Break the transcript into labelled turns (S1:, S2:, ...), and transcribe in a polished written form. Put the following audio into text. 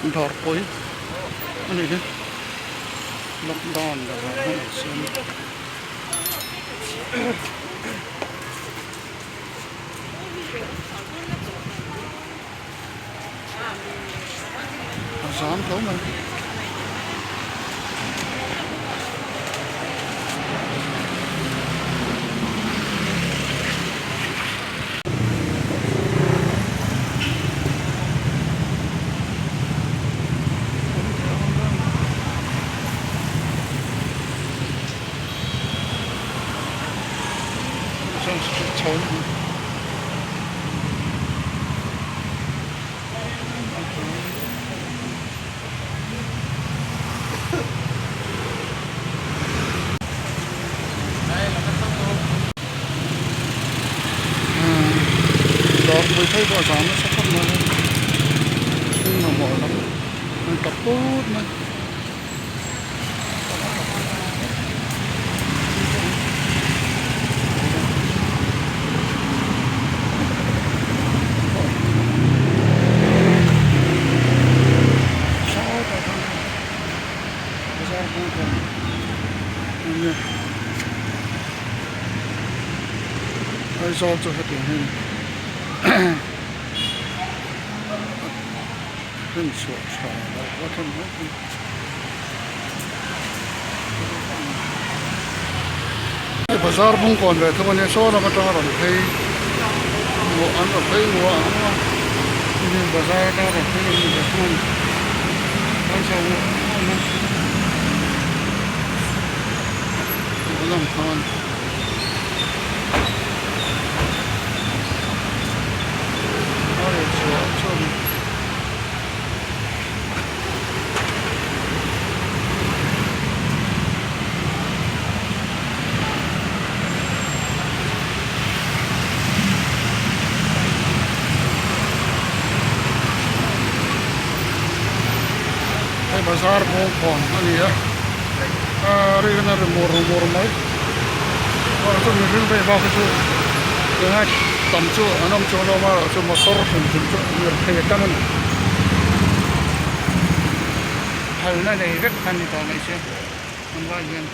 S1: Dawrpui a nih hi lockdown bazar hi an siam a. A zam tho mai. Dawrpui phei pawh a zam nasa khawp mai a thil mamawh lam an tap put mai. Aizawl chu hetiang hian a hrinchhuah tha lo a thawn mai thei. Bazar bungkawn ve thung a nia saw lam atanga rawn phei nguah an rawn phei nguah ang a hei bazar atanga rawn phei an ni ve thung a ni an chho nguah nguah a nguah lam khan. A rawn chhuah chuan. Hei bazar bawngkawn a ni a a ri hian a ri mur mur mai a chu mihring phei bak hi chu tunlai tam chu an awm chuang lo a amaherawhchu motor hrim hrim chu lirthei a tam a ni. Phalna nei vek a ni tawh mai sia tunlai hian.